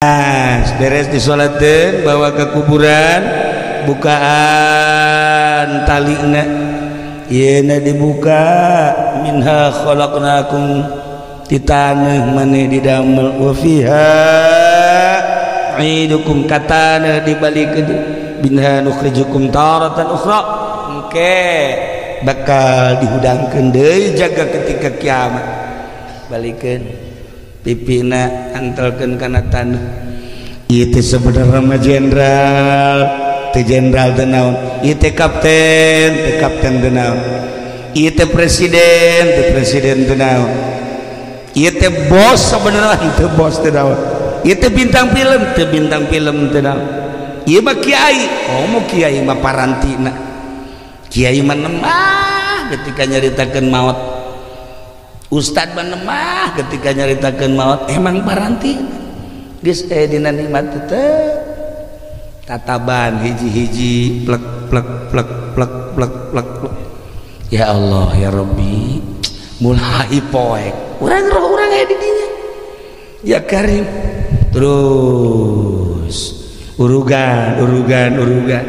Beres disolatkeun bawa ke kuburan, bukaan talina ieu na dibuka, minha khalaqnakum ti taneuh maneh didamel, wa fiha nu'idukum ka taneuh dibalikeun, minha nukhrijukum taratan ukhra. Engke bakal dihudangkeun deui jaga ketika kiamat, balikeun pipina antelkeun kana taneuh. Ieu teh sebenarnya mah jenderal teh, jenderal teh naon, ieu teh kapten teh, kapten teh naon, ieu teh presiden teh, presiden teh naon, ieu teh bos sebenarnya teh, bos teh naon, ieu teh bintang film teh, bintang film teh naon, ieu mah kiai, oh mau kiai mah parantina, kiai mah nemah ketika nyaritakeun maot, ustad mah nemah ketika nyaritakeun maot, emang parantina. Geus dina nikmat teh tataban hiji-hiji plek plek plek plek plek plek plek. Ya Allah ya Rabbi, mulai poek urang roh urang aya di dinya ya Karim, terus urugan urugan urugan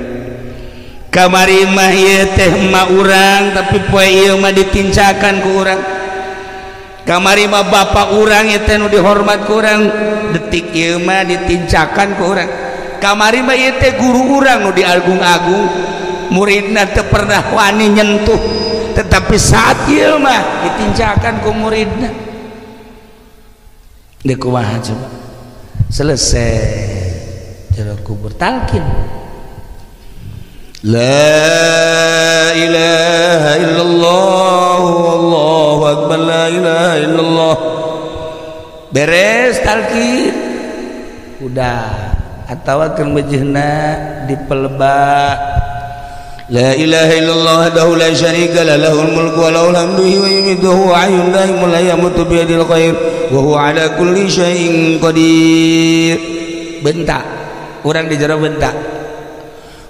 kamari mah ieu teh mah urang, tapi poe ieu mah ditincakan ku urang. Kamari mah bapak urang ieu teh nu dihormat ku urang, detik ieu mah ditincakan ku urang. Kamari mah ieu teh guru urang nu diagung-agung, muridna teu pernah wani nyentuh, tetapi saat ieu mah ditincakan ku muridna. Deuk kumaha coba? Selesai jero kubur talqin. La ilaha illallah wallahu akbar, la ilaha illallah. Beres talqin udah, atawa keur mejehna dipelebak la ilaha illallah wahdahu la syarika lah, lahul mulku wa lahul hamdu wa yumiitu wa huwa hayyun la yamutu biyadil khair wa huwa ala kulli syai'in qadir. Bentak urang di jero bentak,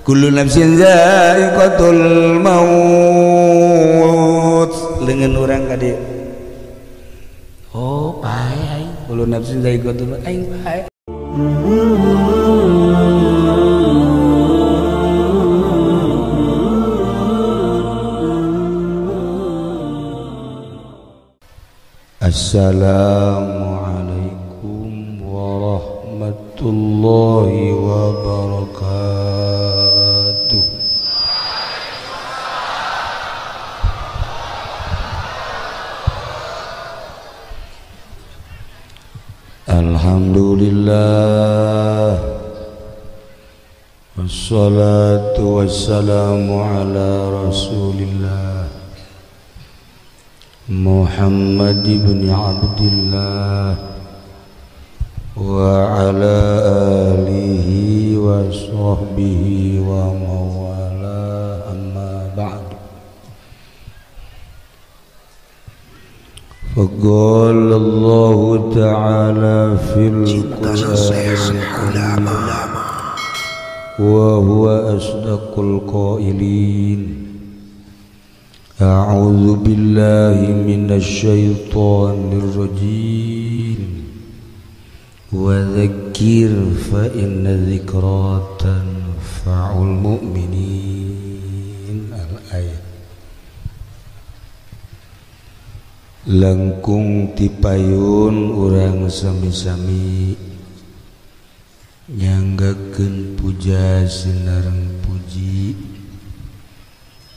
kullu nafsin za'iqatul maut, leungeun urang ka dieu, oh pae aing, kullu nafsin za'iqatul maut, aing pae. Assalamualaikum warahmatullahi wabarakatuh. Alhamdulillah, wassalatu wassalamu ala rasulillah Muhammad ibn Abdillah wa ala alihi wa sahbihi wa mawala, amma ba'du. فقال الله تعالى في القرآن وهو أصدق القائلين: أعوذ بالله من الشيطان الرجيم، وذكر فإن الذكرى تنفع المؤمنين. الآية. Langkung tipayun urang sami-sami nyanggakeun puja sinareng puji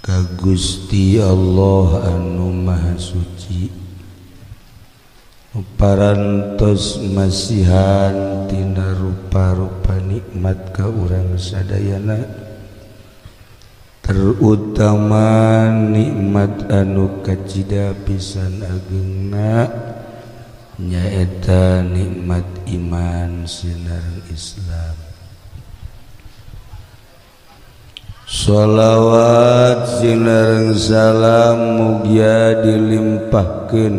ka Gusti Allah anu Maha Suci, parantos masihan tina rupa-rupa nikmat ka urang sadayana, terutama nikmat anu kacida pisan agengna nyaeta nikmat iman sinareng Islam. Sholawat sinareng salam mugia dilimpahkeun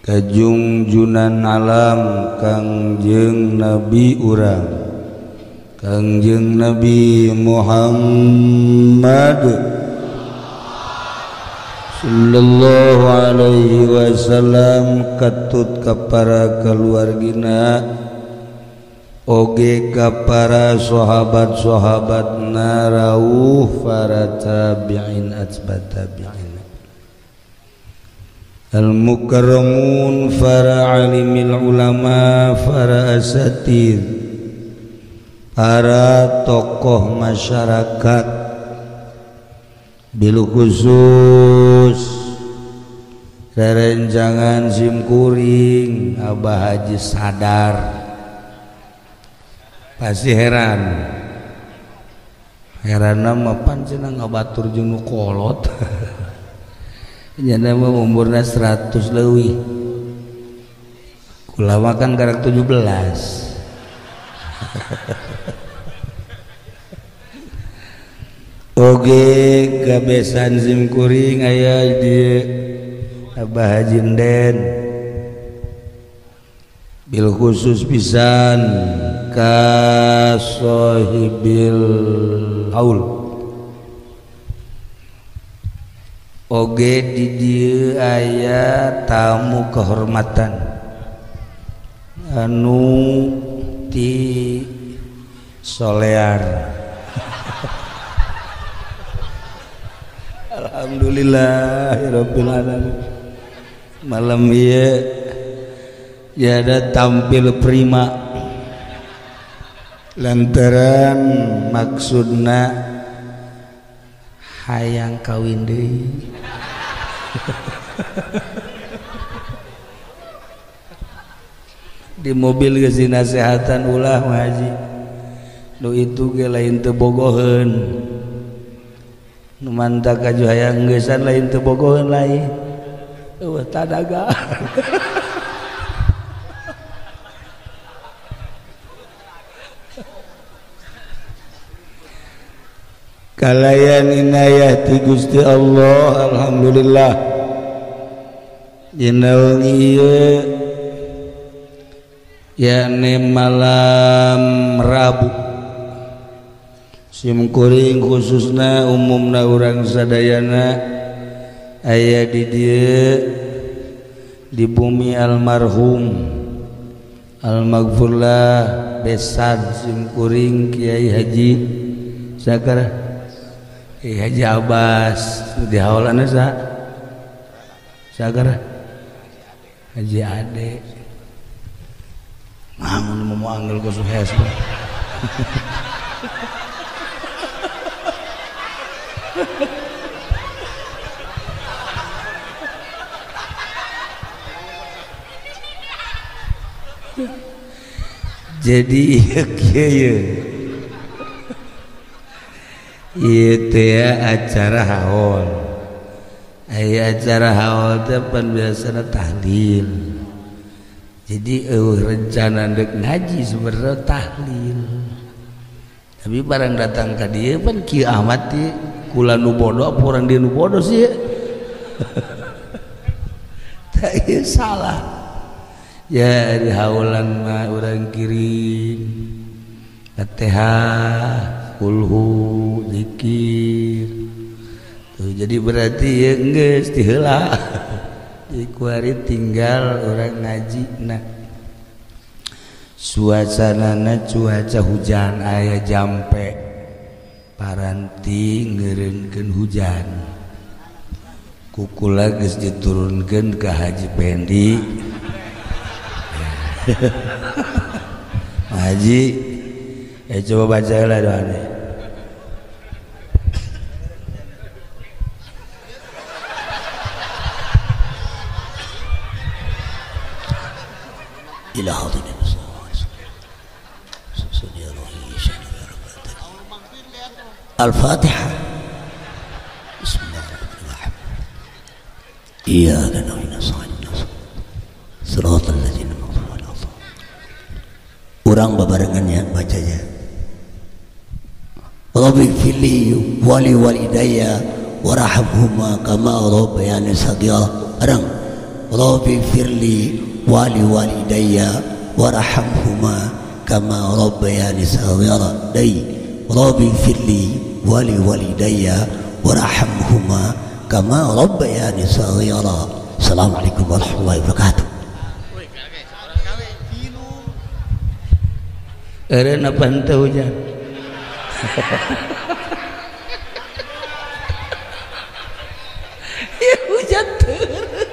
ka junjunan alam Kangjeng Nabi urang, Kangjeng Nabi Muhammad sallallahu alaihi wasallam, katut ka para keluargina, Oge ka para sahabat-sahabat narawuh para tabi'in atba tabi'in al-mukarramun para alimil ulama para asatid para tokoh masyarakat bil khusus rerencangan simkuring Abah Haji Sadar pasti heran heran mah pan cenah ngabatur jeung nu kolot nyana mah umurna 100 leuwih kula mah kan karak 17. Oge gabesan simkuring aya di Abah Haji Enden bil khusus pisan ka sahibil haul oge di dieu aya tamu kehormatan anu ti Solear. Alhamdulillahirabbil alamin. Malam ieu ya ada tampil prima lantaran maksudna hayang kawin deui. Di mobil geus dinasehatan ulah haji nu itu ge lain teu bogoheun nu mantap kaju hayang geusan lain teu bogoheun lain eueuh tadaga. Kalayan inayah ti Gusti Allah alhamdulillah dina wengi ieu yakni malam Rabu simkuring khususna umumna urang sadayana aya di dieu di bumi almarhum almaghfurlah besan simkuring Kiai Haji Sakar Haji Abbas di haulana sa Sagar Haji Ade mangun mau anggel ku suhes. Jadi ieu ieu teh acara haul. Aya acara haul teh pan biasana tahlil. Jadi eueuh rencana deuk ngaji sebenarnya tahlil. Tapi barang datang ka dieu pan kieu amat teh kula nu bodoh apa urang dieu nu bodoh sih. Tah ieu salah. Ya di haulan mah urang kirim Fatihah kulhu zikir. Tuh, jadi berarti ya geus ti heula. Jadi kuari tinggal orang ngaji nah. Suasanana cuaca hujan aya jampe. Paranti ngeureunkeun hujan. Kukula geus diturunkeun ka Haji Pendi. Haji, ya coba baca lah doanya. Ila hadirin Al-Fatihah. Bismillahirrahmanirrahim. Iyyaka na'budu wa iyyaka nasta'in. Shiratal ladzina an'amta 'alaihim. Urang babarengan ya bacanya. Rabbi firli wali walidayya warhamhuma kama rabbayani shaghira. Bareng. Rabbi firli wali walidayya warhamhuma kama rabbayani shaghira. Dai Rabbi firli wali walidayya warhamhuma kama rabbayani shaghira. Assalamualaikum warahmatullahi wabarakatuh. Eureun apa henteu hujan? Ya hujan teureun.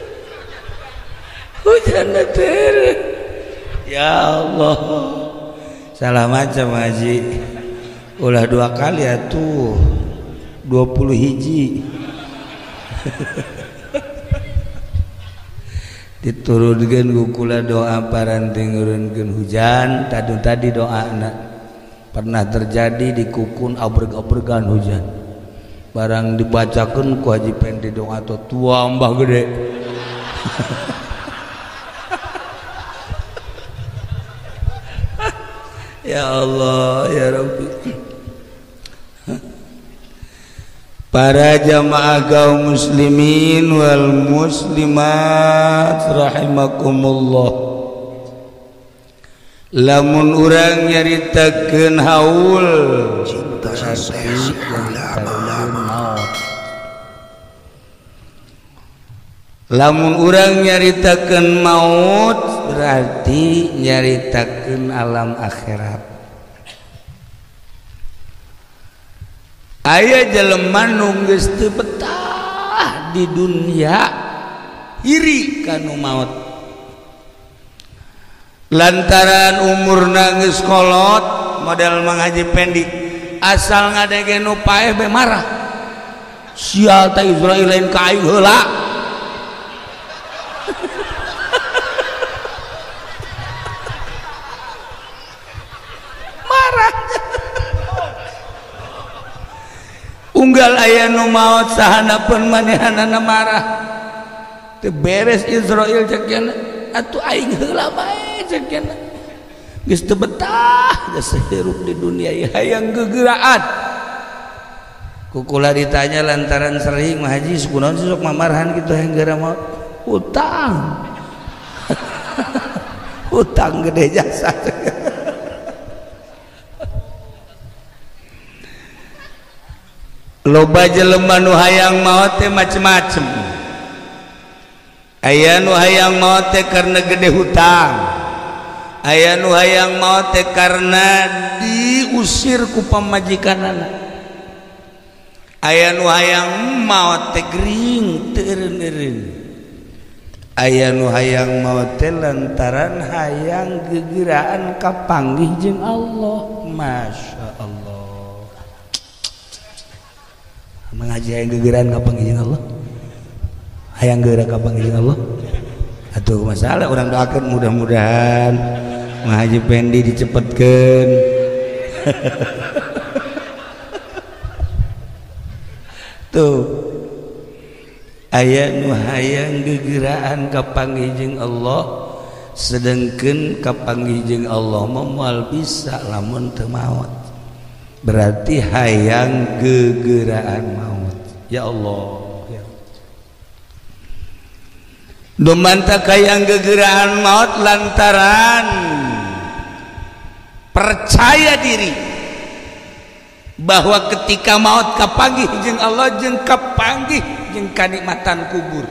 Hujan teureun. Ya Allah. Salah macam haji. Ulah dua kali atuh. 20 hiji. Diturunkeun ku kula doa paranti ngurunkeun hujan. Tadi doana pernah terjadi di kukun abreg-abregan hujan. Barang dibacakeun ku Haji Pendi doa atau tua mbah gede. Ya Allah ya Rabbi. Para jamaah kaum muslimin wal muslimat rahimakumullah. Lamun urang nyaritakeun haul cinta ulama. Lamun urang nyaritakeun maut berarti nyaritakeun alam akhirat. Aya jelema nu geus teu betah di dunia iri kanu maut. Lantaran umurna geus kolot model Mang Haji Pendi asal ngadege nu paeh be marah. Sial teh Israil lain ka aing heula. Marah. Unggal aya nu maot sahanapeun manehanana marah. Teu beres Israil cek cenah atuh aing heula bae cek cenah. Geus teu betah geus hirup di dunia ieu hayang gegeraan. Kukula ditanya lantaran sering mah haji kunaon sok mamarahan kitu hayang geura maot. Hutang. Hutang gede jasa. Loba jelema nu hayang maot teh macem-macem. Aya nu hayang maot teh karena gede hutang. Aya nu hayang maot teh karena diusir ku pamajikanana. Aya nu hayang maot teh gering teu eureun-eureun. Aya nu hayang maot teh lantaran hayang gegeraan kapanggih jeung Allah. Masya Allah. Mengaji hayang gegeran kapanggih jeung Allah, hayang geura kapanggih jeung Allah. Atuh masalah urang doakeun mudah-mudahan Mang Haji Pendi dicepetkeun. Tuh aya nu hayang gegeraan kapanggih jeung Allah, sedengkeun kapanggih jeung Allah mah moal bisa lamun teu maot. Berarti hayang gegeraan maut. Ya Allah. Dumanta hayang gegeraan maut lantaran percaya diri bahwa ketika maut kapanggih jeung Allah jeung kapanggih jeung kanikmatan kubur.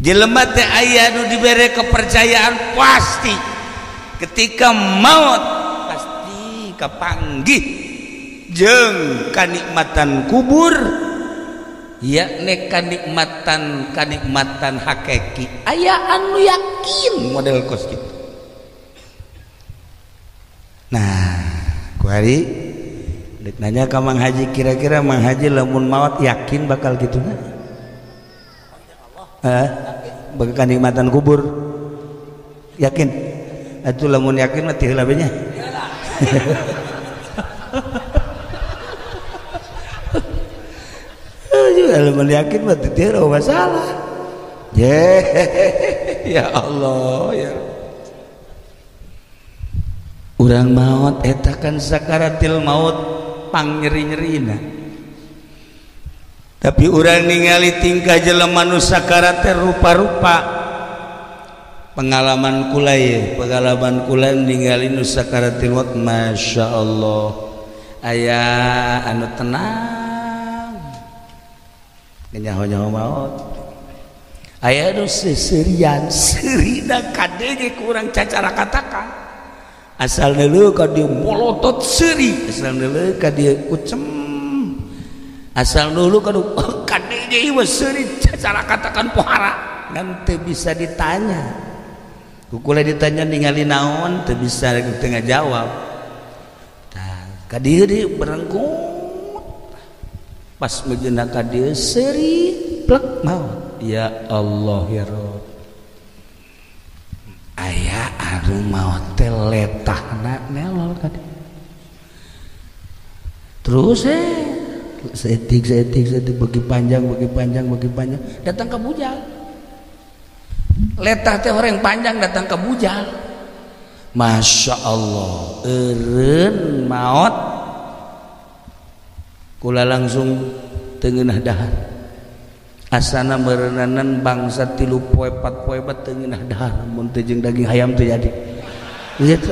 Jelema teh aya nu dibere kepercayaan pasti ketika maut kapanggih jeung kanikmatan kubur, yakni kanikmatan hakiki. Aya anu yakin model kos kitu. Nah, kuari deuk nanya ka Mang Haji, kira-kira Mang Haji lamun maot yakin bakal kitu na? Hah? Bakal kanikmatan kubur. Yakin? Atuh lamun yakin mah teu heula we nya. Lamun yakin mah teu masalah. Ya Allah ya. Urang maot eta kan sakaratil maut pangnyeri-nyerina. Tapi urang ningali tingkah jelema nu sakarat teh rupa-rupa. Pengalaman kula ye, pengalaman kula ningali nu sakaratil maut, Masya Allah. Aya anu tenang nyaho-nyaho maot. Aya nu seserian, serina kadenge kurang cacara katakan. Asal neuleuh ka dieu molotot seuri, asal neuleuh ka dieu kucem. Asal neuleuh ka ka dieu ieu seuri cara katakan pohara ngan teu bisa ditanya. Kukula ditanya ningali naon teu bisa teu ngajawab. Tah ka dieu deui berenggut. Pas mejeuna ka dieu seuri plek maot. Ya Allah ya Rabb. Aya anu maot teh letahna nelol ka dieu. Terus seetik seetik seetik bagi panjang bagi panjang bagi panjang datang ke bujal. Letah teh orang panjang datang ke bujal. Masya Allah eureun maot kula langsung teu ngeunah dahar. Asana meureunanan bangsa 3 poe 4 poe bat teu ngeunah dahar mun teu jeung daging hayam teu jadi. Gitu.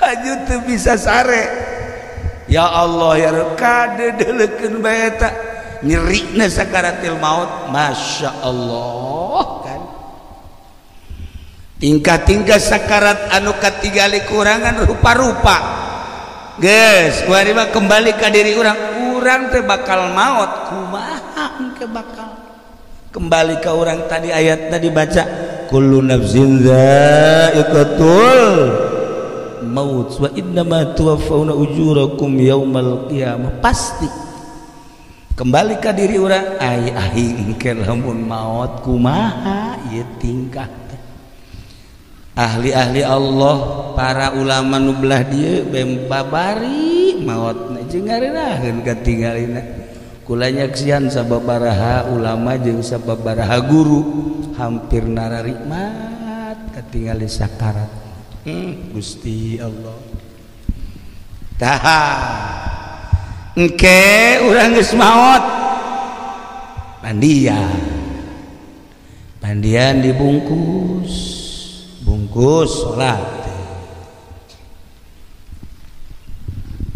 Haju teu bisa sare. Ya Allah ya Rabb kadeudeulekeun bae eta nyerina sakaratil maut. Masya Allah kan. Tingkah-tingkah sakarat anu katingali kurangan rupa-rupa. Geus, kuari mah kembali ka diri urang. Urang teh bakal maut kumaha engke bakal kembali ka urang tadi ayat tadi baca kullu nafsin dha'iqatul maut wa innama tuwaffawna ujurakum yaumal qiyamah. Pasti kembali ka diri urang ai aing engke lamun maot kumaha ieu tingkah teh. Ahli-ahli Allah para ulama nu belah dieu bem babari maotna jeung ngarenaheun katingalina. Kula nyaksian sababaraha ulama jeung sababaraha guru hampir nararikmat katingali sakarat. Gusti Allah. Tah engke urang geus maot mandian. Mandian dibungkus. Bungkus salat.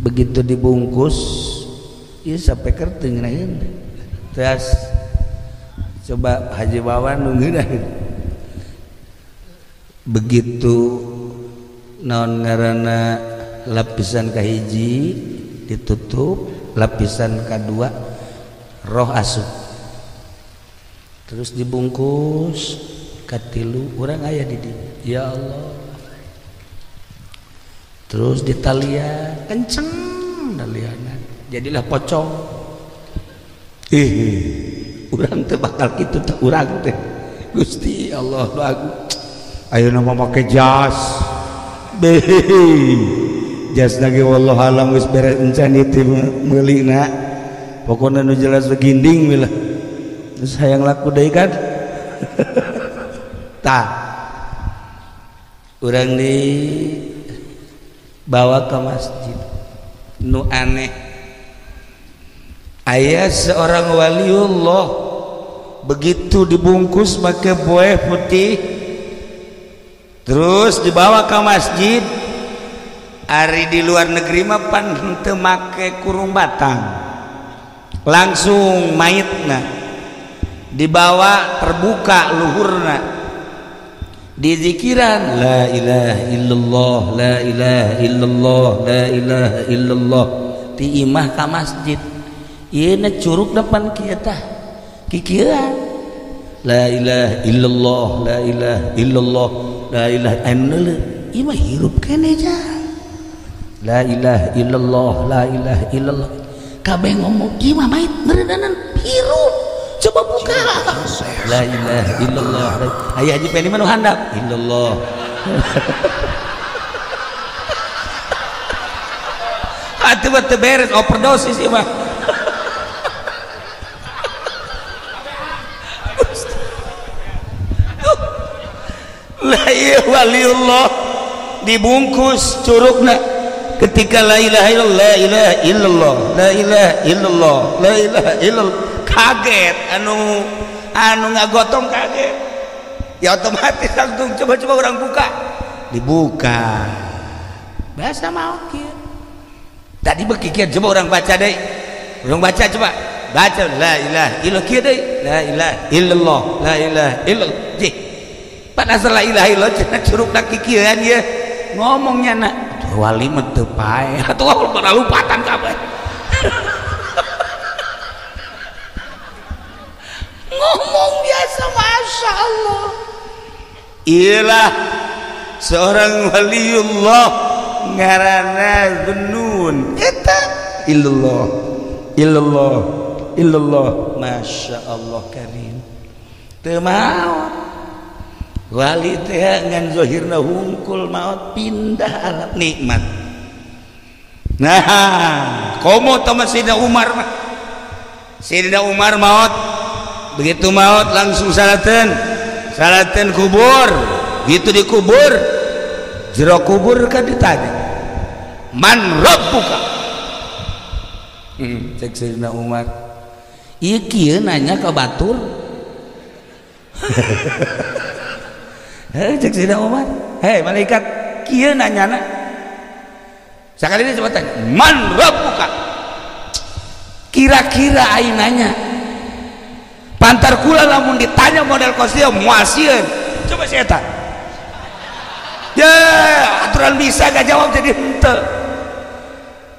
Begitu dibungkus ieu sampai kerteu ngeunaheun. Terus coba Haji Wawan nu ngeunaheun. Begitu naon ngaranna lapisan kahiji ditutup, lapisan kadua roh asup. Terus dibungkus katilu urang aya di dieu. Ya Allah. Terus ditalia kenceng taliana. Jadilah pocong. Urang teh bakal kitu teh urang teh. Gusti Allah nu agung. Ayeuna mah make jas. Jas lagi wallahu alam geus beres encan ieu meulina. Pokona nu jelas ginding we lah. Terus hayang laku deui kan. Tah. Urang dibawa ke masjid. Nu aneh. Aya seorang waliullah begitu dibungkus pakai buah putih terus dibawa ke masjid. Ari di luar negeri mah pan henteu make kurung batang, langsung mayitna dibawa terbuka luhurna, dizikiran la ilaha illallah la ilaha illallah la ilaha illallah ti imah ka masjid. Ieu na curug depan kieu tah kikieuan la ilaha illallah la ilaha illallah la ilaha illallah. Ieu mah hirup keneh jang. La ilaha illallah la ilaha illallah kabeh ngomong ieu mah mait meureunan hirup. Coba buka la ilaha illallah. Aya Haji Peni mah nu handap illallah. Atuh mah teu beres overdosis ieu mah. La ilaha waliullah dibungkus curugna ketika la ilaha illallah la ilaha illallah la ilaha illallah la ilaha illallah. Kaget anu anu ngagotong kaget ya otomatis langsung coba-coba orang buka, dibuka bahasa mau kieu tadi berkikir coba orang baca deh, orang baca coba baca la ilaha illallah kieu deui la ilaha illallah la ilaha illallah jih. Pan asal la ilaha illallah cenah curugna kikieuan ieu ngomongnya na wali mah teu pae atuh pada lupatan kabeh. Ngomong biasa, masya Allah. Iyalah seorang waliullah ngaranna Zunnun eta illallah illallah illallah, masya Allah karim. Teu maot wali teh ngan zahirna hungkul maot pindah alam nikmat. Nah komo tama Sayyidina Umar mah. Sayyidina Umar maot, begitu maot langsung salaten salaten kubur, gitu dikubur jero kubur kan ditanya man rabbuka. Cek Sayyidina Umar ieu kieu nanya ka batur. Hei cek Sayyidina Umar, hei malaikat kieu nanyana sakali ini coba tanya man rabbuka, kira-kira aing nanya pantar kula lamun ditanya model kos dia muasieun coba si eta ya aturan bisa gak jawab jadi henteu.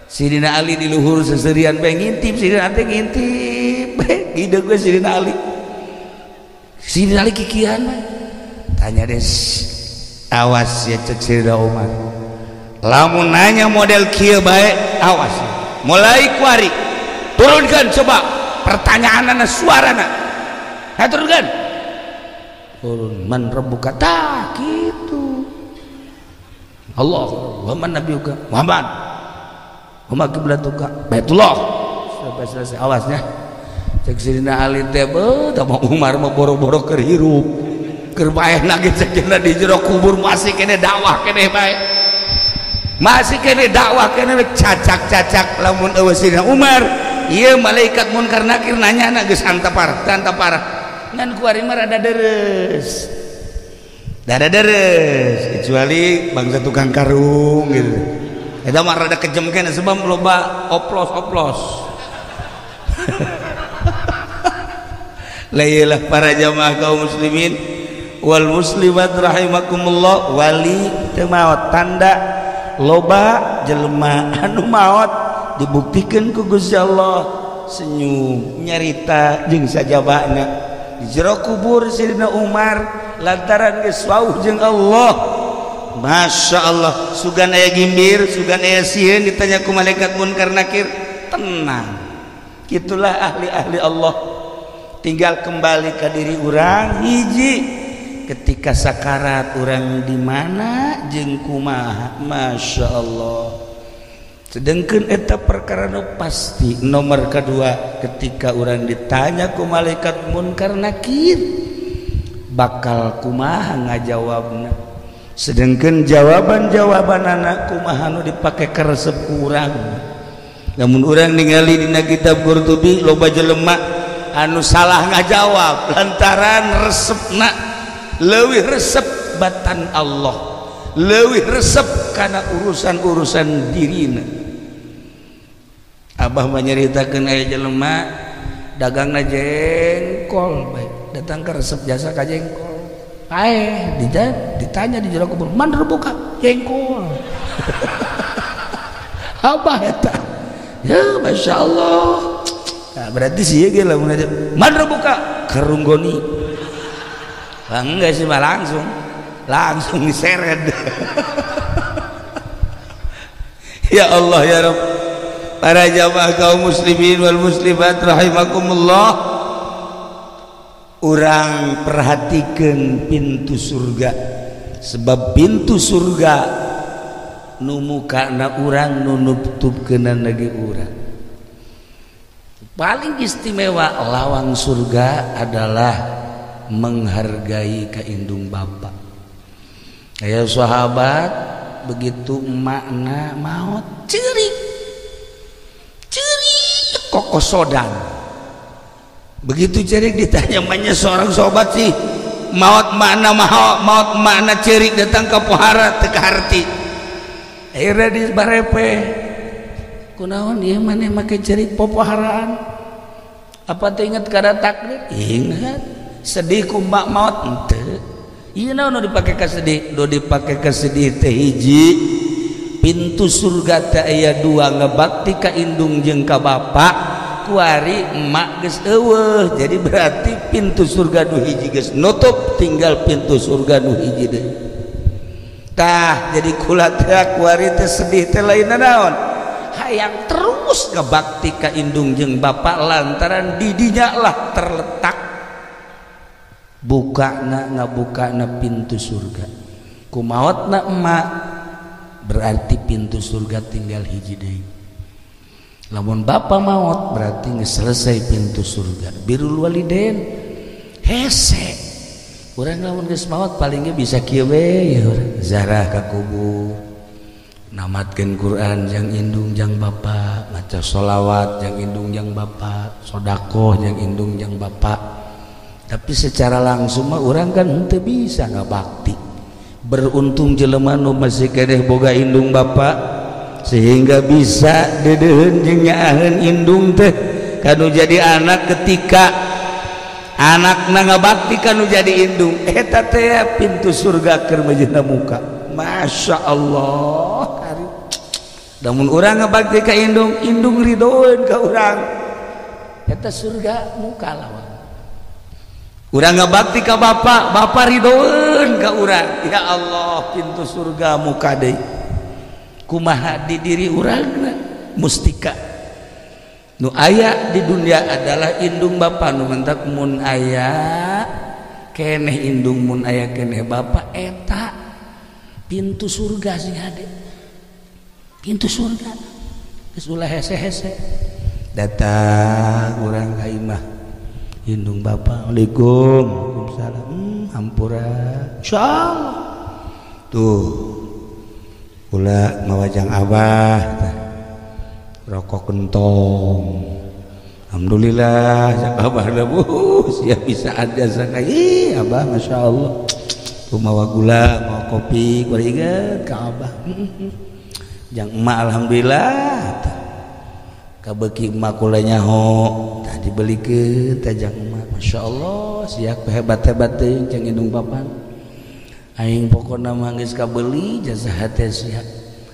Sidina Ali di luhur seserian bae ngintip, Sidina teh ngintip ide gue Sidina Ali. Sidina Ali kikian mah tanya des awas ya cek Sidina Umar lamun nanya model kieu bae awas mulai kuari turunkan coba pertanyaanana suarana. Ha turunkan turun man rabbuka tah kitu Allah wa man nabiyuka Muhammad wa ma qiblatuka Baitullah sampai selesai awasnya cek Sidina Ali teh beuh tah Umar mah boro-boro keur hirup keur bae lagi cek dina di jero kubur masih kene dakwah kene bae masih kene dakwah kene cacak-cacak lamun eueuh Sidina Umar ieu malaikat munkar nakir nanya geus antapar antapar ngan kuari mah rada deres rada deres kecuali bangsa tukang karung gitu eta mah rada kejem kene sebab loba oplos-oplos. Lailah para jamaah kaum muslimin wal muslimat rahimakumullah, wali teu maot tanda loba jelema anu maot dibuktikan ku Gusti Allah senyum nyarita jeung sajabana di jero kubur Sayyidina Umar lantaran geus wauh jeung Allah. Masya Allah sugan aya gimbir sugan aya sieun ditanya ku malaikat munkar nakir tenang. Itulah ahli-ahli Allah. Tinggal kembali ke diri urang hiji ketika sakarat urang di mana jeung kumaha. Masya Allah. Sedangkan eta perkara nu pasti nomor kedua ketika urang ditanya ku malaikat munkar nakir bakal kumaha ngajawabna. Sedangkan jawaban-jawabanana kumaha nu dipake karesep ku urang. Lamun urang ningali dina kitab Qurtubi loba jelema anu salah ngajawab lantaran resepna leuwih resep batan Allah, leuwih resep kana urusan-urusan dirina. Abah menyeritakeun aya jelema dagangna jengkol bae, datang ke resep jasa ka jengkol. Paeh ditanya di jero kubur, "Man rebuka jengkol." Abah eta. Ya Masya Allah. Nah, berarti sih ge lamun aja, "Man rebuka karunggoni." Lah enggak sih mah langsung diseret. Ya Allah ya Rabb. Para jamaah kaum muslimin wal muslimat rahimakumullah, urang perhatikan pintu surga sebab pintu surga nu mukana urang nu nutupkeunana lagi urang. Paling istimewa lawang surga adalah menghargai ka indung bapa. Aya sahabat begitu makna maot ceurik ceurik kokosodan. Begitu cerik ditanya banyak seorang sobat sih maot makna maot makna cerik datang ke pohara teu kaharti. Akhirnya di barepe kunaon ieu maneh make cerik popoharaan apa teu inget kana takdir? Ingat. Sedih ku mak maot henteu. Ieu naon nu dipake ka sedih? Nu dipake ka sedih teh hiji pintu surga teh aya dua ngebakti ka indung jeung ka bapak kuari emak geus eueuh. Jadi berarti pintu surga nu hiji geus nutup, tinggal pintu surga nu hiji deui. Tah jadi kula teh kuari teh sedih teh lain naon? Hayang terus ngebakti ka indung jeung bapak lantaran didinya lah terletak bukana ngabukana pintu surga. Kumaotna emak berarti pintu surga tinggal hiji deui. Lamun bapak maot berarti geus selesai pintu surga. Birrul walidain hese. Urang lamun geus maot paling ge bisa kieu we ya urang zarah ka kubur. Namatkeun Quran jang indung jang bapak, maca sholawat jang indung jang bapak, sedekah jang indung jang bapak. Tapi secara langsung mah urang kan henteu bisa ngabakti. Beruntung jelema nu masih keneh boga indung bapak sehingga bisa deudeuheun jeung nyaaheun indung teh kanu jadi anak ketika anakna ngabakti kanu jadi indung eta teh pintu surga keur meujeuhna muka. Masya Allah. Namun urang ngabakti ka indung, indung ridoeun ka urang eta surga muka lawan. Urang ngabakti ka bapak, bapak ridoeun ka urang. Ya Allah, pintu surga muka deui. Kumaha di diri urangna mustika nu aya di dunia adalah indung bapak nu mentak mun aya keneh indung mun aya keneh bapak eta pintu surga sing hade. Pintu surga geus ulah hese-hese datang urang ka imah indung bapak, waalaikum waalaikumsalam, hampura insyaallah tuh kula mawajang abah rokok kentong alhamdulillah abah lebuh siap bisa ada sakai abah masya Allah tuh mawa gula mawa kopi kula inget ka abah jang emak alhamdulillah kabeuki emak kula nyaho tah dibelikeun teh jang emak masya Allah siap hebat-hebat teuing jang indung bapak aing pokona mah geus kabeli jasa hate sia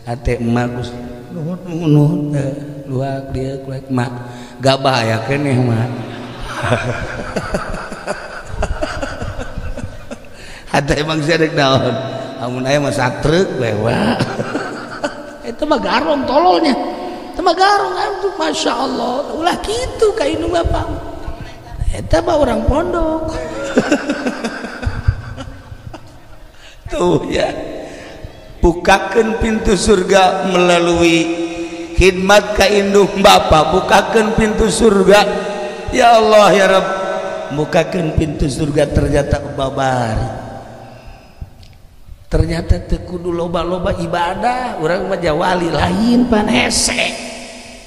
hate emak geus nuhun nuhun luak dia kuat mak gabah aya keneh mak hate emang sia rek naon amun aya mah satrek we wa eta mah garong tololnya eta mah garong atuh masya Allah ulah kitu ka indung bapak eta mah urang pondok. Tuh ya, bukakan pintu surga melalui khidmat ka indung bapak, bukakan pintu surga ya Allah ya Rabb, bukakan pintu surga ternyata babar, ternyata teu kudu loba-loba ibadah, urang mah jawali lain pan hese.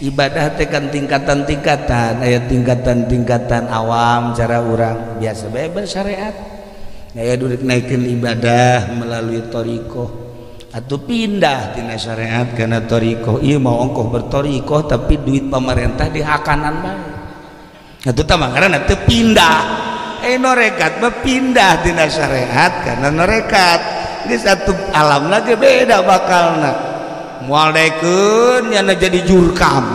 Ibadah teh kan tingkatan-tingkatan, aya tingkatan-tingkatan awam cara urang biasa bae bersyariat. Aya durik naikeun ibadah melalui thariqah atau pindah tina syariat kana thariqah. Ieu mau ongkoh berthariqah tapi duit pamarentah dihakanan bae. Atuh tah mah ngaranna teu pindah. Norekat mah pindah tina syariat kana norekat. Geus atuh alamna ge beda bakalna. Moal daekeun nyana jadi jurkam.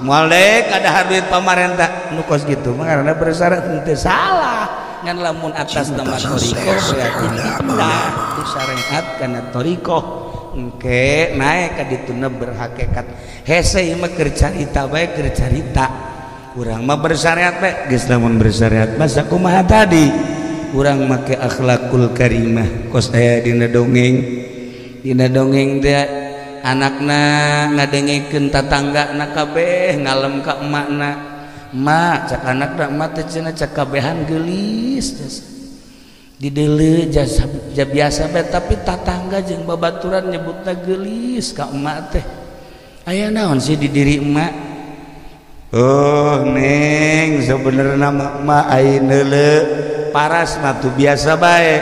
Moal daek ada duit pamarentah nu kos kitu mah ngaranna bersyarat henteu salah. Ngan lamun atas nama thariqah berarti pindah di syariat kana thariqah engke naik ka dituna berhakikat hese ieu mah keur carita bae keur carita urang mah bersyariat bae geus lamun bersyariat mah sakumaha tadi urang make akhlakul karimah kos aya dina dongeng teh anakna ngadengekeun tatanggana kabeh ngalem ka emakna. Mak cak anakna emak teh cenah cak kabehan geulis dideuleu jasa biasa bae tapi tatangga jeung babaturan nyebutna geulis ka emak teh aya naon sih di diri emak? Oh neng sebenarnya emak ayeuna neuleu paras mah tuh biasa bae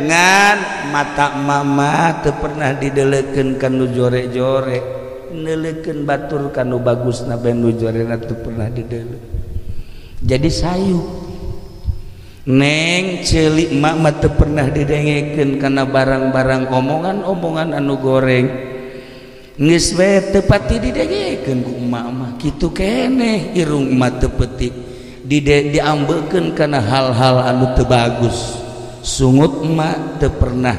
ngan mata emak mah teu pernah dideleukeun ka nu jore-jore neleukeun batur kanu bagusna bae nu jorena teu pernah dideuleu. Jadi sayup Neng celik mak mah teu pernah didengekeun kana barang-barang omongan-omongan anu goreng. Geus we teu pati didengekeun ku emak mah. Kitu keneh irung emak teu peutik diambekeun kana hal-hal anu teu bagus. Sungut emak teu pernah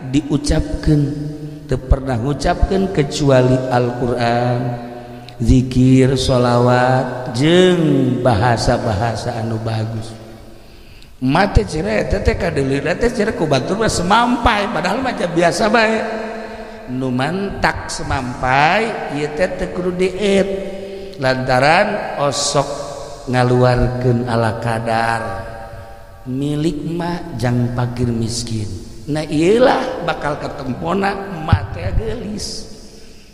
diucapkeun, teu pernah ngucapkeun kecuali Al-Qur'an, zikir, sholawat jeung bahasa-bahasa anu bagus. Mate cire teh kadeuleuh teh cire ku batur mah semampai, padahal mah biasa bae. Nu mantak semampai ieu teh teu kudu diet lantaran osok ngaluarkeun ala kadar milik mah jang pakir miskin. Nah ieulah bakal ketempona emak teh geulis.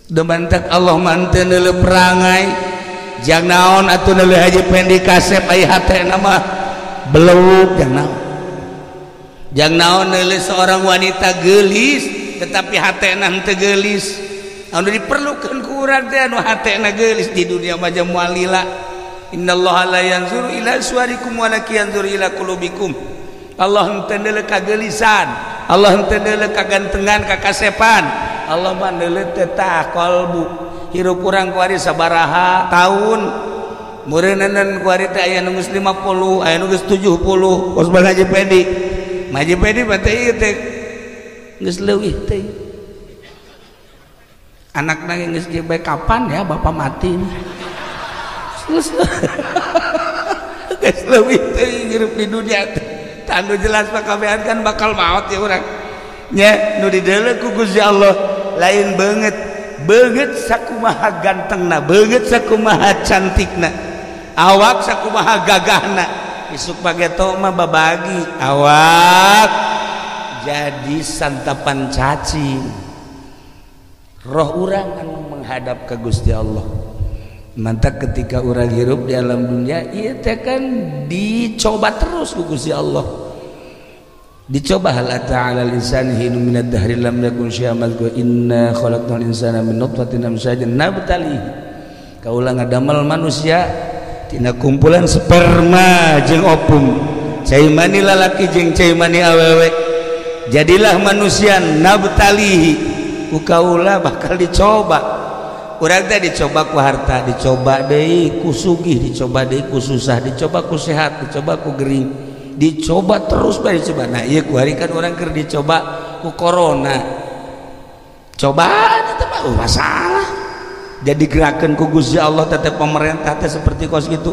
Demantak Allah manteu neuleuh perangai jang naon atuh neuleuh Haji Pendi kasep aya hatena mah beluk jang naon. Jang naon neuleuh seorang wanita geulis tetapi hatena henteu geulis. Anu diperlukeun ku urang teh anu hatena geulis di dunia mah moal lila. Innallaha la yanzuru ila suwarikum walakin yanzuru ila qulubikum. Allah henteu neuleuh kageulisan, Allah henteu neuleuh kagantengan, kakasepan. Allah mah neuleuh teh tah qalbu. Hirup urang kuari sabaraha tahun. Meureuneunan kuari teh aya nu geus 50, aya nu geus 70. Kos bang Haji Pendi. Haji Pendi mah teh ieu teh geus leuwih teh. Anakna geus kieu bae kapan ya bapak mati. Geus geus leuwih teh hirup di dunia teh. Tanu jelas pakabehan kan bakal maot ya urang. Nya nu dideuleu ku Gusti Allah lain beungeut. Beungeut sakumaha gantengna, beungeut sakumaha cantikna, awak sakumaha gagahna. Isuk pageto mah babagi awak jadi santapan cacing. Roh urang anu menghadap ke Gusti Allah. Mantap ketika urang hirup di alam dunia ieu teh kan dicoba terus ku Gusti Allah. Dicoba hal ta'ala lisan hinu minad dahri lam yakun syai'an mazkur inna khalaqnal insana min nutfatin amshajin nabtalihi. Kaula ngadamel manusia tina kumpulan sperma jeung opum, cai mani lalaki jeung cai mani awewe. Jadilah manusia nabtalihi. Ku kaula bakal dicoba. Urang teh dicoba ku harta, dicoba deui ku sugih, dicoba deui ku susah, dicoba ku sehat, dicoba ku gering, dicoba terus bae dicoba. Nah ieu ku hari kan urang keur dicoba ku corona. Cobaan eta mah masalah. Jadi gerakan ku Gusti Allah tetep pemerintah teh seperti kos gitu.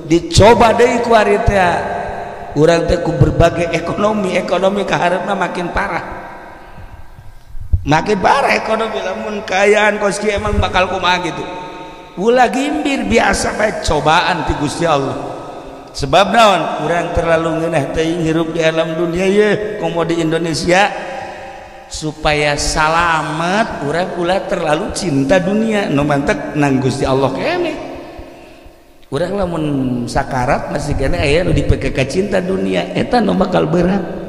Dicoba deui ku hari teh. Urang teh ku berbagai ekonomi, ekonomi kaharepna makin parah. Makin parah ekonomi lamun kaayaan kos kieu emang bakal kumaha gitu. Ulah gimbir biasa bae cobaan ti Gusti Allah. Sebab naon? Urang terlalu ngeunah teuing hirup di alam dunia ye, komo di Indonesia supaya salamet urang ulah terlalu cinta dunia. Nu mantek nang Gusti Allah keneh. Urang lamun sakarat masih keneh aya nu dipeke ka cinta dunia, eta nu bakal berat.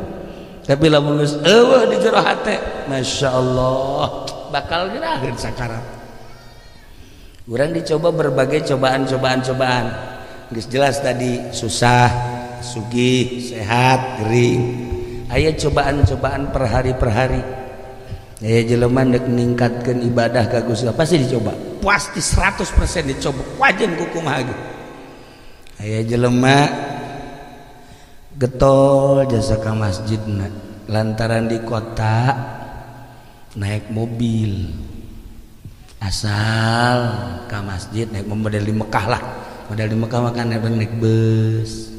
Tapi lamun geus eueuh di jero hate, masyaallah bakal geraheun sakarat. Urang dicoba berbagai cobaan-cobaan cobaan. Geus jelas tadi susah, sugih, sehat, gering. Aya cobaan-cobaan per hari per hari. Aya jelema deuk ningkatkeun ibadah ka Gusti Allah pasti dicoba. Pasti 100% dicoba. Wajen ku kumaha ge. Aya jelema getol jasa ka masjidna lantaran di kota naik mobil. Asal ka masjid naik mobil di Mekah lah. Modal di Mekah makan naik bus.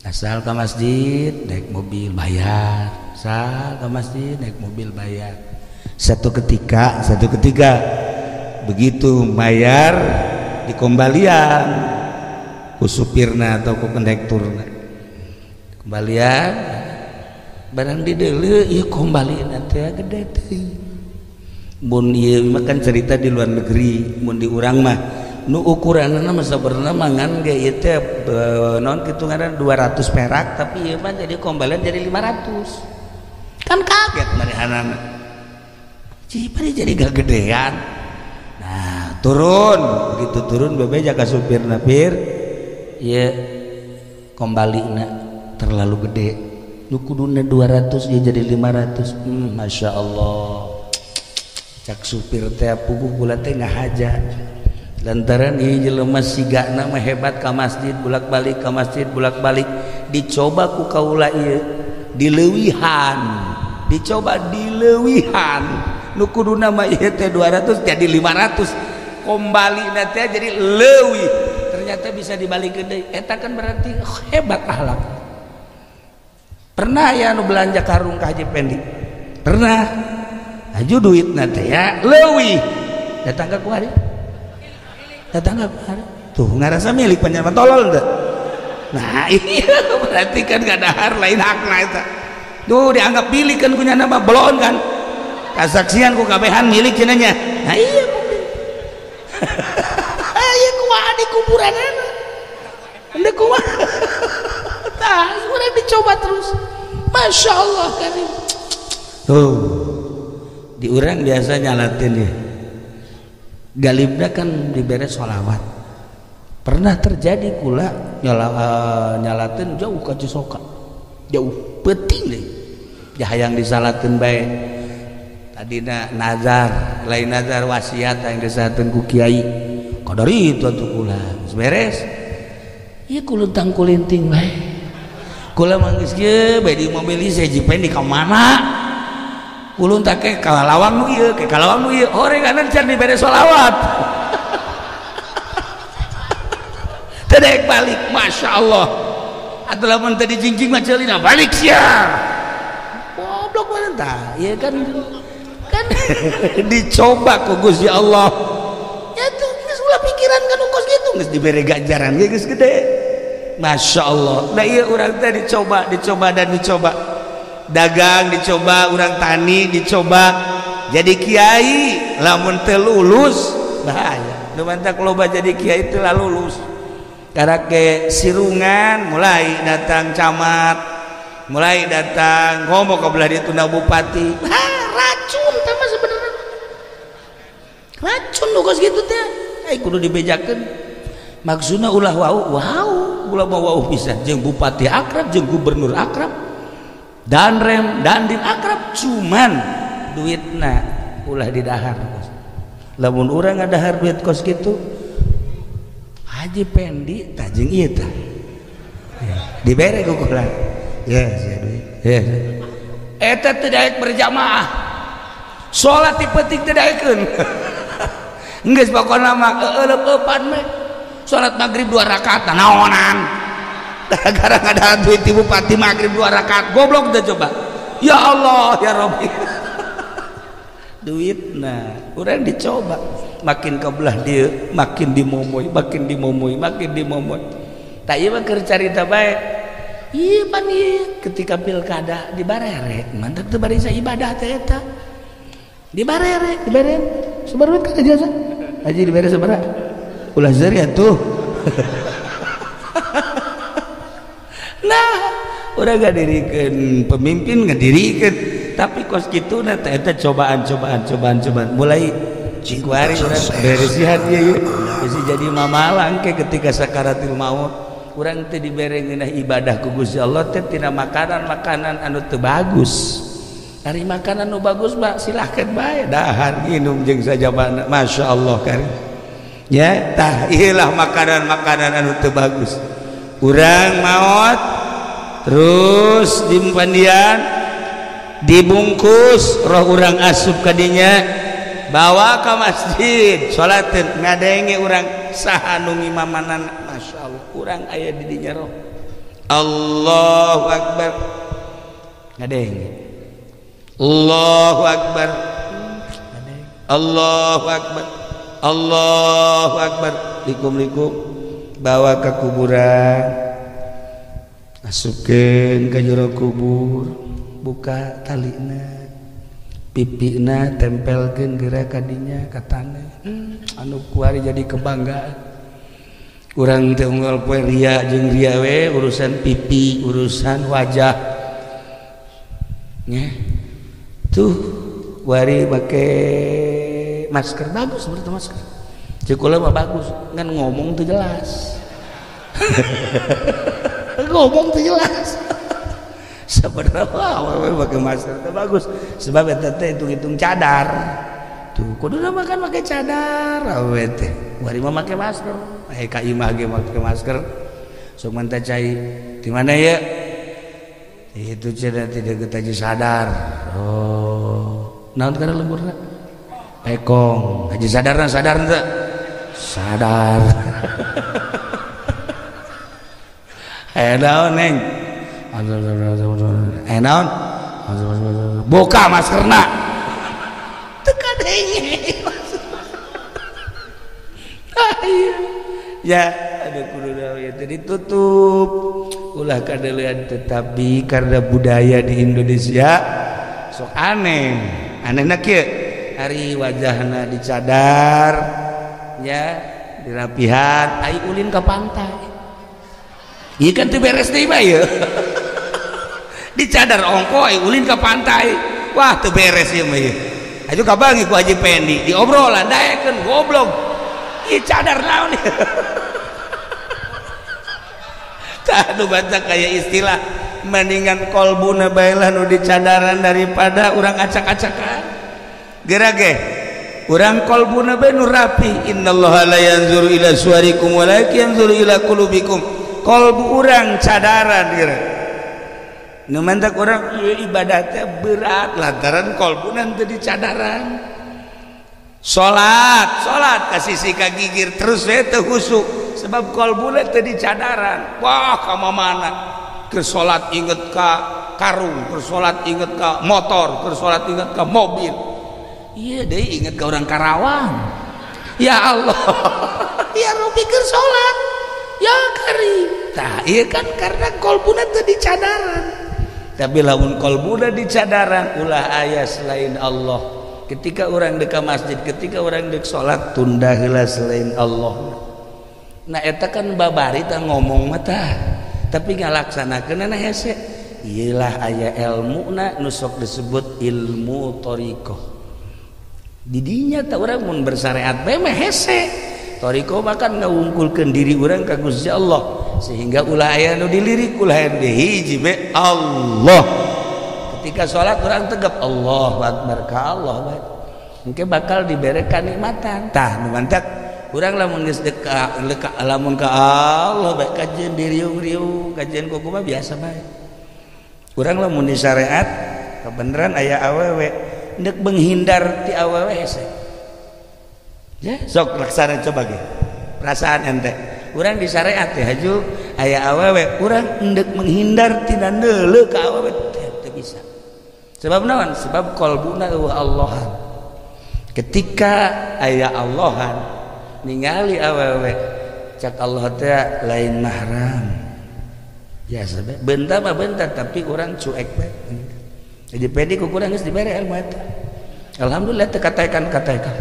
Asal ke masjid naik mobil bayar. Asal ke masjid naik mobil bayar. Satu ketika begitu bayar di kembalian ku supirna atau ku kondekturna. Kembalian barang dideuleu ieu kembalian teh gede teh. Mun ieu mah kan cerita di luar negeri, mun di urang mah nu ukuranna mah sabenerna mangan ge ieu teh naon kitu ngaran 200 perak tapi ieu mah jadi kembalian jadi 500. Kan kaget manehanana. Cipari jadi gagedean. Nah, turun, begitu turun bebeja ka supirna pir ieu kombalina Terlalu gede. Nu kuduna 200 ya jadi 500. Masya Allah. Cak supir teh puguh kula teh ngahaja. Lantaran ieu jelema sigana mah hebat ka masjid bolak-balik ka masjid bolak-balik dicoba ku kaula ieu dileuwihan. Dicoba dileuwihan. Nu kuduna mah ieu teh 200 jadi 500. Kombalina teh jadi leuwih. Ternyata bisa dibalikeun deui. Eta kan berarti hebat akhlak. Pernah ya nu belanja karung ka Haji Pendi? Pernah. Aju duitna teh ya leuwih. Datang ka kuari. Datang ka kuari. Tuh ngarasa milik panjenengan tolol teu. Nah, iya berarti kan ngadahar lain hakna eta. Duh dianggap milik kan kunyana mah belon kan. Kasaksian ku kabehan milik cenah nya. Nah iya mungkin. Ieu kumaha di kuburanana. Henteu kumaha. Tah, urang dicoba terus. Masya Allah karim. Tuh. Di urang biasa nyalatin ya. Galibna kan dibere sholawat. Pernah terjadi kula nyalatin jauh ka Cisoka. Jauh peuting deui. Hayang disalatin bae. Tadina nazar, lain nazar wasiat yang disalatin ku kiai. Kadari itu atuh kula. Geus beres. Ieu kuluntang kulinting bae. Kula mah geus kieu bae di mobil ieu Haji Pendi ka mana? Ulun tak ke kalawang nu ieu, ke kalawang nu ieu, horenganan can dibere sholawat. Teu daek balik, Masya Allah. Atuh lamun teu dijingjing mah ceulina balik sia. Goblok mana tah? Ieu kan kan dicoba ku Gusti Allah. Ya tuh geus ulah pikiran kan kos kitu geus dibere ganjaran ge geus gede. Masya Allah. Nah ieu urang teh dicoba, dicoba dan dicoba. Dagang dicoba, urang tani dicoba, jadi kiai lamun teu lulus bahaya. Nu mantak loba jadi kiai teu lulus. Karake sirungan mulai datang camat, mulai datang ngomong ka belah dieu tunda bupati. Hah, racun tah mah sebenarnya. Racun nu kos kitu teh. Ai kudu dibejakeun. Maksudna ulah wau, wau, ulah mah wau pisan jeung bupati akrab, jeung gubernur akrab. Dan rem dan din akrab cuman duitna ulah didahar. Lamun urang ngadahar duit kos kitu Haji Pendi tah jeung ieu tah dibere ku kula ya sia duit ya eta teu daek berjamaah salat ti peuting teu daekeun geus pokona mah eueup-eupan we salat magrib 2 rakaat naonan. Gara-gara ngadahar duit ti bupati maghrib 2 rakaat goblok dah coba. Ya Allah ya Rabbi. Duit nah urang dicoba makin ke belah dia makin dimomoy makin dimomoy makin dimomoy. Tak ieu mah keur carita bae. Ieu pan ieu ketika pilkada dibarere mantap teu bari ibadah teh eta. Dibarere dibere sabaraha duit ka jasa? Haji dibere sabaraha? Ulah zeuri atuh. Nah, udah ngadirikeun pemimpin ngadirikeun, tapi kos kitu na teh eta cobaan cobaan cobaan cobaan mulai cikuari urang beresihan ieu geus jadi mamalang ke ketika sakaratil maut urang teh dibere ngeunah ibadah ku Gusti Allah teh tina makanan-makanan anu teu bagus. Ari makanan nu bagus mah silahkan bae dahar minum jeung sajabana Masya Allah karim. Ya tah ieu lah makanan-makanan anu teu bagus. Urang maot terus dimpandian dibungkus roh urang asup kadinya bawa ke masjid salateun ngadenge urang saha nu ngimamanan Masya Allah urang aya di dinya roh Allahu Akbar ngadenge Allahu Akbar Allahu Akbar Allahu Akbar likum-likum bawa ke kuburan asupkeun ka jero kubur buka talina pipina tempelkeun geura ka dinya ka tanah anu kuari jadi kebanggaan urang teh unggal poe ria jeung ria we urusan pipi urusan wajah nya tuh wari make masker bagus berarti masker cek kula mah bagus ngan ngomong teu jelas. Ngomong teu jelas. Sebenarnya awewe pakai masker teh bagus sebab eta teh hitung-hitung cadar. Tuh kuduna makan pakai cadar awewe teh. Wari mah make masker. Eh ka imah ge make masker. Sok manta cai di mana ya? Itu cenah tidak getaji sadar. Oh, naon kana lemburna? Pekong. Haji sadarna sadar teu? Sadar. Eh naon neng? Eh naon? Buka maskerna. Teu kadenge. Ya, ada kudu ya ditutup. Ulah kadeulean tetapi karena budaya di Indonesia sok aneh. Anehna kieu, hari wajahna dicadar ya, dirapihan, ai ulin ka pantai. Ieu kan teu beres deui mah ieu. Dicadar ongko ai ulin ka pantai. Wah, teu beres ieu mah ieu. Aju kabangi ku Haji Pendi diobrolan daekeun goblok. Ieu cadar naon ieu? Aduh baca kayak istilah mendingan kolbuna bae lah nu dicadaran daripada urang acak-acakan. Geura ge urang kolbuna bae nu rapi. Innallaha la yanzuru ila suwarikum walakin yanzuru ila qulubikum. Kolbu urang cadaran geura. Nu mantak urang ieu ibadah teh berat lantaran kolbuna teu dicadaran. Salat, salat ka sisi ka gigir terus we teu khusuk sebab kolbuna teu dicadaran. Wah ka mana keur salat inget ka karung, keur salat inget ka motor, keur salat inget ka mobil. Ieu deui inget ka urang Karawang. Ya Allah. Ya Rabbi keur salat. Ya Karim. Tah ieu kan karena kolbuna teu dicadaran. Tapi lamun kolbuna dicadaran ulah aya selain Allah. Ketika orang dek masjid, ketika orang dek salat tunda heula selain Allah. Nah eta kan babari tah ngomong mah tah, tapi ngalaksanakeunana hese. Ieulah aya elmuna nu sok disebut ilmu thariqah. Didinya tah urang mun bersyariat bae mah hese. Thariqah mah kan ngawungkulkeun diri urang ka Gusti Allah sehingga ulah aya nu dilirik, ulah aya nu dihiji bae Allah. Ketika sholat orang tegap Allahu Akbar ka Allah bae. Engke bakal dibere kanikmatan. Tah nu mantak urang lamun geus deka lamun ka Allah bae kajian diriung-riung, kajian kumaha biasa bae. Urang lamun di syariat kebenaran aya awewe ndek menghindar ti awewe hese. Ya, sok laksana coba ge. Perasaan ente. Urang di syariat teh haju aya awewe, urang ndek menghindar tina neuleuh ka awewe teu bisa. Sebab naon? Sebab kolbuna eueuh Allahan. Ketika aya Allahan ningali awewe cak Allah teh lain mahram. Biasa bae. Bentar mah bentar tapi urang cuek bae. Jadi pedi ku kurang geus dibere ilmu eta. Alhamdulillah teu kataekan-kataekan.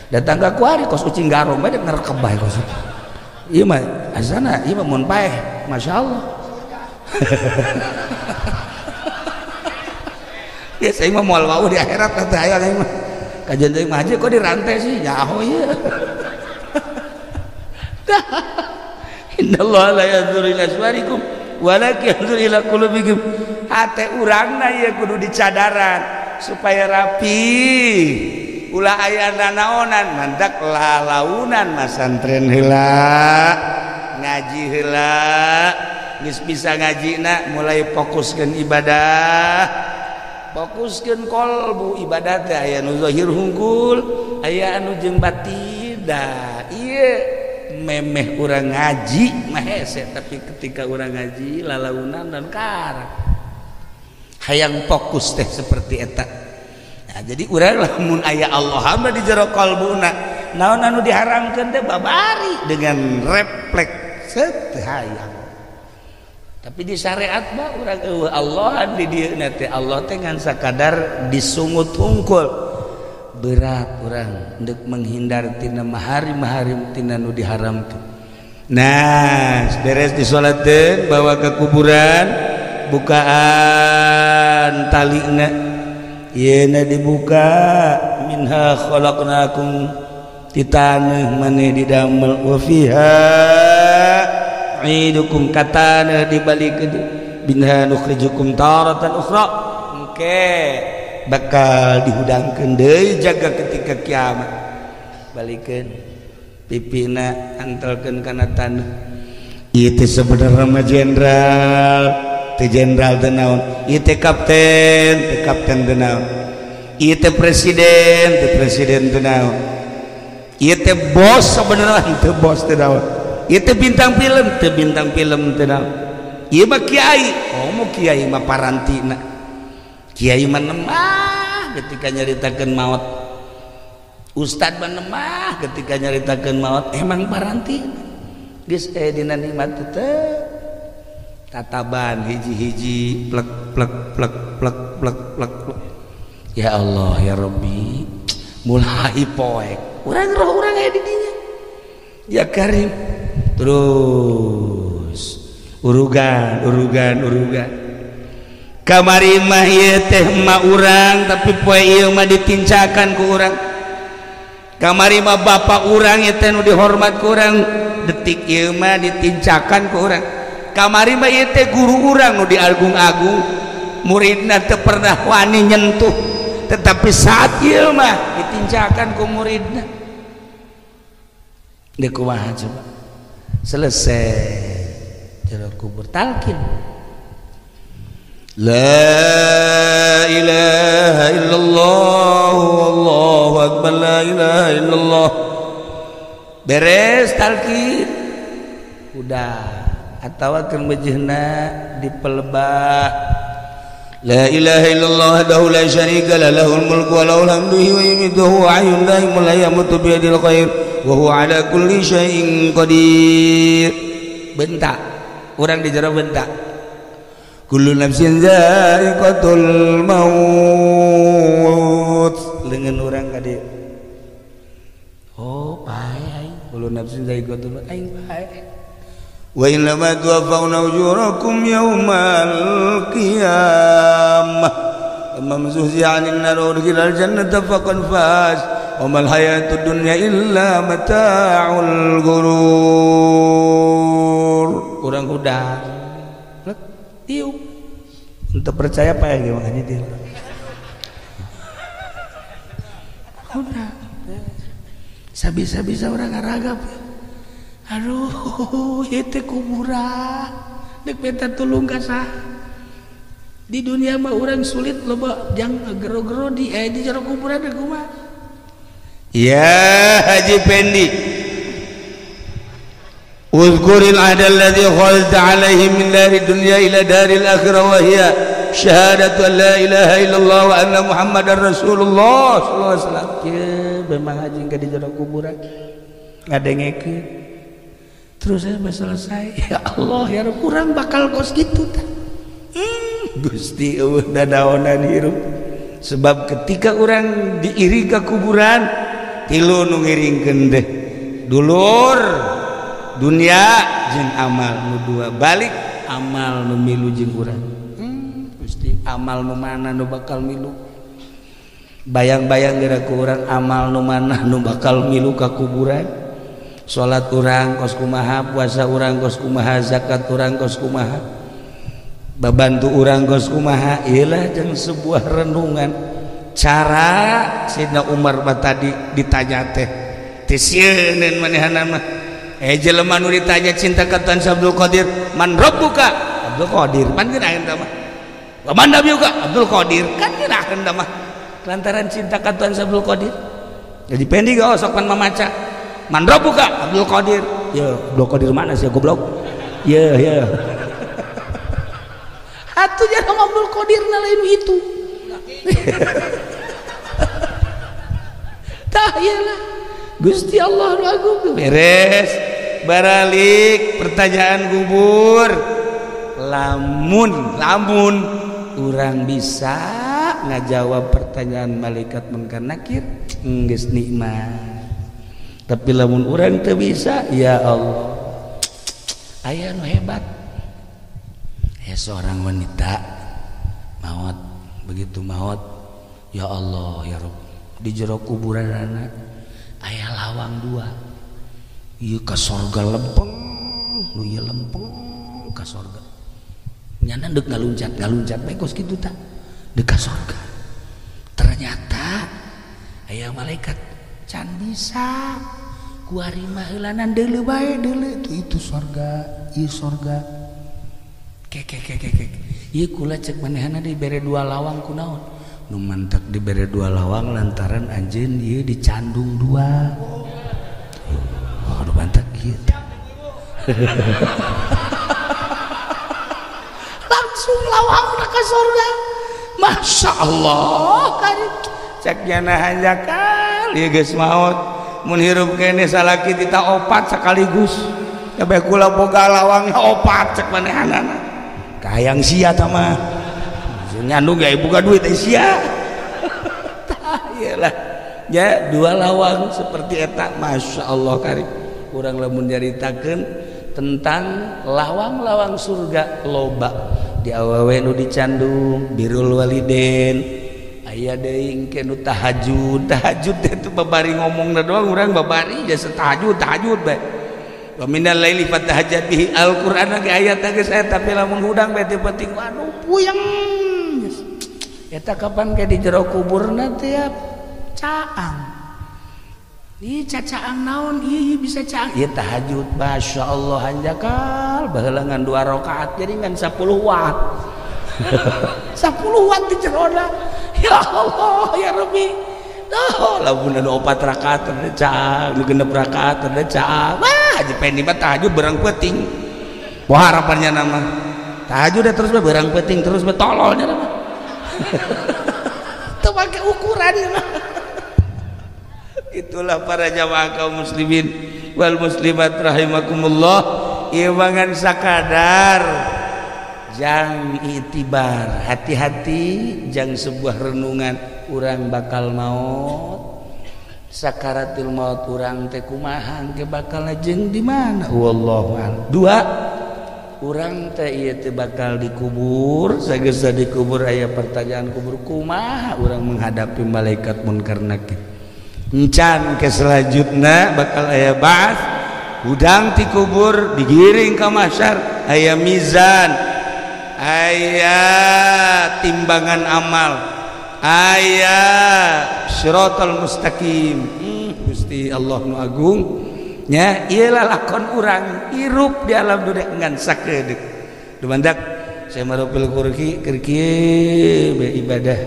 Datang ka kuari kos ucing garong bae ngerekep bae kos. Ieu mah asana ieu mah mun paeh, masyaallah. Ya saya mah moal wau di akhirat teh aya aing mah. Kajian teh mah kok dirantai sih nyaho ieu. Innallaha la yanzuru ila suwarikum walakin yanzuru ila qulubikum. Hate urangna ieu kudu dicadaran supaya rapi. Ulah aya nanaonan mandak lalaunan masantren heula, ngaji heula, geus bisa ngajina mulai fokuskeun ibadah. Fokuskeun kolbu ibadah teh aya nu zahir hungkul, aya anu jeung batin. Dah ieu memeh urang ngaji mah hese, tapi ketika urang ngaji lalaunan dan karak. Hayang fokus teh seperti eta. Nah, jadi urang lamun aya Allah mah di jero kalbuna, naon anu diharamkeun teh babari dengan refleks teu hayang. Tapi di syariat mah urang eueuh Allah di dieu teh Allah teh ngan sakadar disungut hungkul. Berat urang deuk menghindar tina maharim-maharim tina nu diharamkeun. Nah, beres disolatkeun bawa ke kuburan, bukaan talina. Yeuna dibuka minha khalaqnakum ti taneuh maneh didamel wa fiha idukum kataneuh dibalikeun Minha nukhrijukum taratan ukhra. Engke bakal dihudangkeun deui jaga ketika kiamat. Balikeun pipina antelkeun kana taneuh. Ieu teh sebenarnya mah jenderal, teh jenderal teh naon? Ieu teh kapten, teh kapten teh naon? Ieu teh presiden, teh presiden teh naon? Ieu teh bos sebenarnya teh bos teh naon? Ieu teh bintang film, teh bintang film teh naon? Ieu mah kiai, oh mau kiai mah parantina. Kiai mah nemah ketika nyaritakeun maot. Ustad mah nemah ketika nyaritakeun maot, emang parantina. Geus dina nikmat teh tataban hiji-hiji plek plek plek plek plek plek plek. Ya Allah ya Rabbi, mulai poek urang roh urang aya di dinya. Ya Karim. Terus urugan urugan urugan. Kamari mah ieu teh mah urang tapi poe ieu mah ditincakan ku urang. Kamari mah bapak urang ieu teh nu dihormat ku urang, detik ieu mah ditincakan ku urang. Kamari mah ieu teh guru urang nu diagung-agung, muridna teu pernah wani nyentuh, tetapi saat ieu mah ditincakan ku muridna. Deuk kumaha coba? Selesai jero kubur talqin. La ilaha illallah wallahu akbar la ilaha illallah. Beres talqin udah atawa keur mejehna dipelebah la ilaha illallah wahdahu la syarika lah lahul mulku wa lahul hamdu wa yumiitu wa hayyun la yamutu bi yadil khair wa huwa ala kulli syai'in qadir. Bentak urang di jero bentak kullu nafsin za'iqatul maut, leungeun urang ka dieu. Oh pae aing kullu nafsin za'iqatul maut aing pae. Wa innama tuwaffawna ujurakum yawmal qiyamah faman zuhziha 'anil nar wa udkhilal jannata faqad faz wa mal hayatud dunya illa mata'ul ghurur. Urang udah tiup untuk percaya apa ya gimana dia udah sabisa-bisa orang ngaragap. Aduh ieu teh kuburan dek minta tulung ka saha. Di dunia mah urang sulit loba jang gero-gero di di jero kuburan dek kumaha. Ya Haji Pendi, uzkuril ahda alladhi khalta alaihi min dari dunya ila daril akhirah wa hiya syahadatu an la ilaha illallah wa anna muhammadar rasulullah sallallahu alaihi wasallam. Kieu memang haji ka di jero kuburan ngadengekeun terus saya selesai. Ya Allah ya Rabb, kurang bakal kos gitu tah. Gusti eueuh dadaonan hirup. Sebab ketika orang diiring ke kuburan tilu nu ngiringkeun teh dulur dunia jeung amal nu dua balik amal nu milu jeung urang. Gusti amal nu mana nu bakal milu? Bayang-bayang geura ku urang amal nu mana nu bakal milu ka kuburan. Salat urang kos kumaha, puasa urang kos kumaha, zakat urang kos kumaha, babantu urang kos kumaha. Iyalah jeung sebuah renungan. Cara Sayyidina Umar mah tadi ditanya teh teh sieun manehna mah. Jelema nu ditanya cinta ka Tuhan Abdul Qadir, man rabbuka? Abdul Qadir. Pan geuna mah. Wa man nabiyuka? Abdul Qadir. Kan geuna mah. Lantaran cinta ka Tuhan Abdul Qadir. Jadi pendi gak sok pan mamaca. Man rabbuka? Abdul Qadir. Ya, Abdul Qadir mana sih goblok? Ya, ya. Atuh jangan Abdul Qadir na lain itu. Tah iyalah. Gusti Allah nu agung. Beres. Baralik pertanyaan kubur. Lamun lamun urang bisa ngajawab pertanyaan malaikat mungkar nakir geus nikmat. Tapi lamun urang teu bisa, ya Allah. Aya nu hebat. Ya seorang wanita maut, begitu maut, ya Allah ya Rabb, di jero kuburanana aya lawang dua. Ieu ka sorga lempeng, nu ieu lempeng ka sorga. Nyana deuk ngaluncat bae kos kitu tah. Deuk ka sorga. Ternyata aya malaikat can bisa. Kuari mah heulanan deuleu bae deuleu itu sorga, ieu sorga. Ke ke ke ke. Ieu kula cek manehna dibere dua lawang kunaon? Nu mantak dibere dua lawang lantaran anjeun ieu dicandung dua. Oh, nu mantak kieu. Langsung lawangna ka sorga. Masya Allah, cek nyana hanjakal ieu geus maot. Mun hirup kene salaki tita opat sekaligus. Kabeh kula boga lawangna opat cek manehanana. Kahayang sia tah mah. Nyandung ge buka duit teh sia. Tah ieu lah. Ya dua lawang seperti eta, Masya Allah karib. Urang lamun nyaritakeun tentang lawang-lawang surga loba di awewe nu dicandung birrul waliden aya deui engke nu tahajud tahajud teh teu babari ngomongna doang urang babari jasa tahajud tahajud bae wa minal laili fatahajjat bihi al-Qur'an ge ayat geus aya tapi lamun hudang bae teu penting aduh puyeng eta kapan ke di jero kuburna tiap caang. Ih cacaang naon ieu bisa caang ieu tahajud Masya Allah hanjakal baheula ngan 2 rakaat jadi ngan 10 watt 10 watt di jerona ya Allah ya Rabbi tuh lamun anu 4 rakaat teh caang nu 6 rakaat teh caang wah haji pendi mah tahajud berang peuting wah harapannya nama tahajud terus mah berang peuting terus mah tololnya nama teu make ukuran mah. Itulah para jamaah kaum muslimin wal muslimat rahimakumullah. Ieu mangan sakadar jang itibar, hati-hati jang sebuah renungan urang bakal maut. Sakaratul maut urang teh kumaha engke bakal jeung di mana? Wallahu a'lam. Dua, urang teh ieu teh bakal dikubur, sageus dikubur aya pertanyaan kubur kumaha urang menghadapi malaikat munkar nakir. Encan ke selanjutnya bakal aya ba'ats hudang ti kubur digiring ka mahsyar aya mizan aya timbangan amal aya siratal mustaqim. Gusti Allah nu agung nya ieu lalakon urang hirup di alam dunia ngan sakedeuk dumandak saya marupil kurki keur kieu be ibadah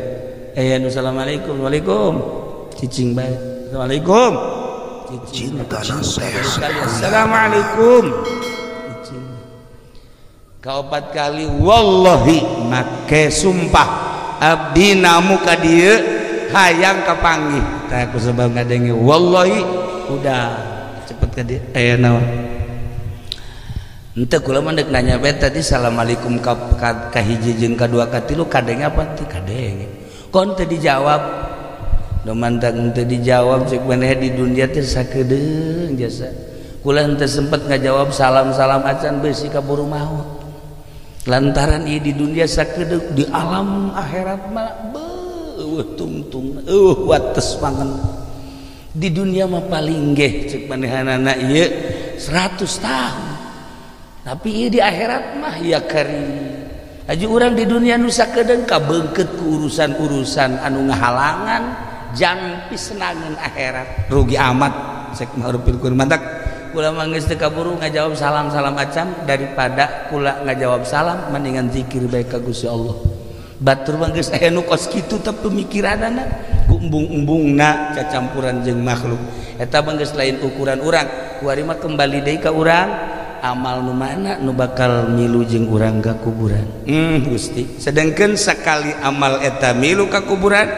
aya nu assalamualaikum waalaikum cicing bae. Assalamualaikum. Cinta nasihat. Assalamualaikum. Cicing. Kaopat kali wallahi make sumpah abdi namu ka dieu hayang kapanggih. Tah ku sebab ngadenge wallahi udah cepet ka dieu aya naon. Henteu kula mah deuk nanya bae tadi assalamualaikum ka hiji jeung ka dua ka tilu kadenge apa teu kadenge. Kon teu dijawab. Nu mantang teu dijawab cek maneh di dunia teh sakedeung jasa. Kula henteu sempet ngajawab salam-salam acan beusi kaburu maut. Lantaran ieu di dunia sakedeung di alam akhirat mah beuh tungtung eueuh wates pangen. Di dunia mah paling geh cek manehanana ieu 100 tahun. Tapi ieu di akhirat mah ya kari. Haji urang di dunia nu sakedeung kabeungkeut ku urusan-urusan anu ngahalangan jang pisenangan akhirat rugi amat sek marupil kur mantak kula mah geus teu kaburu ngajawab salam-salam acan daripada kula ngajawab salam mendingan zikir bae ka Gusti Allah. Batur mah geus aya nu kos kitu teh pemikiranana ku embung-embungna cacampuran jeung makhluk eta mah geus lain ukuran urang kuari mah kembali deui ka urang amal nu mana nu bakal milu jeung urang ka kuburan. Gusti sedengkeun sakali amal eta milu ka kuburan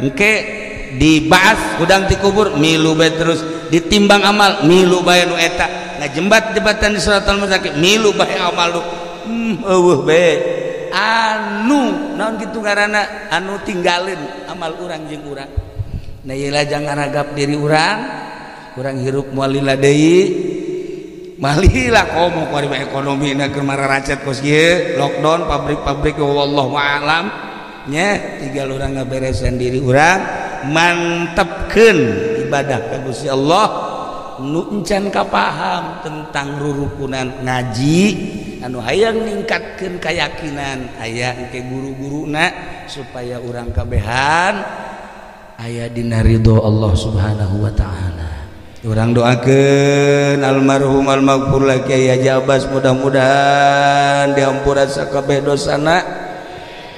engke dibahas hudang ti kubur milu bae terus ditimbang amal milu bae nu eta ngajembat jembatan di siratal mustaqim milu bae amal nu eueuh bae anu naon kitu ngaranna anu tinggalin amal urang jeung urang. Nah ieu lah jangan ragap diri urang urang hirup moal lila deui malila komo kuari mah ekonomi na keur mararacet kos kieu lockdown pabrik-pabrik wallahu a'lam nya tinggal urang ngaberesan diri urang mantepkeun ibadah ka Gusti Allah nu encan kapaham tentang rurukunan ngaji Anu hayang ningkatkeun keyakinan aya engke guru-guruna supaya urang kabehan aya dina ridho Allah Subhanahu wa taala. Urang doakeun almarhum almaghfur lah Kiai Haji Abbas mudah-mudahan dihampura sakabeh dosana.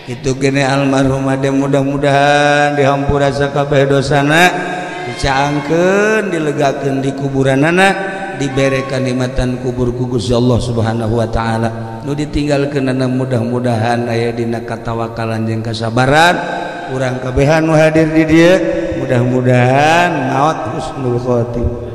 Kitu kene almarhum ade mudah-mudahan dihampura sakabeh dosana, dicaangkeun dilegakeun di kuburanana, dibere kanikmatan kubur ku Gusti Allah Subhanahu wa taala. Nu ditinggalkeunana mudah-mudahan aya dina katawakalan jeung kasabaran. Urang kabehan nu hadir di dieu mudah-mudahan maot husnul khotimah.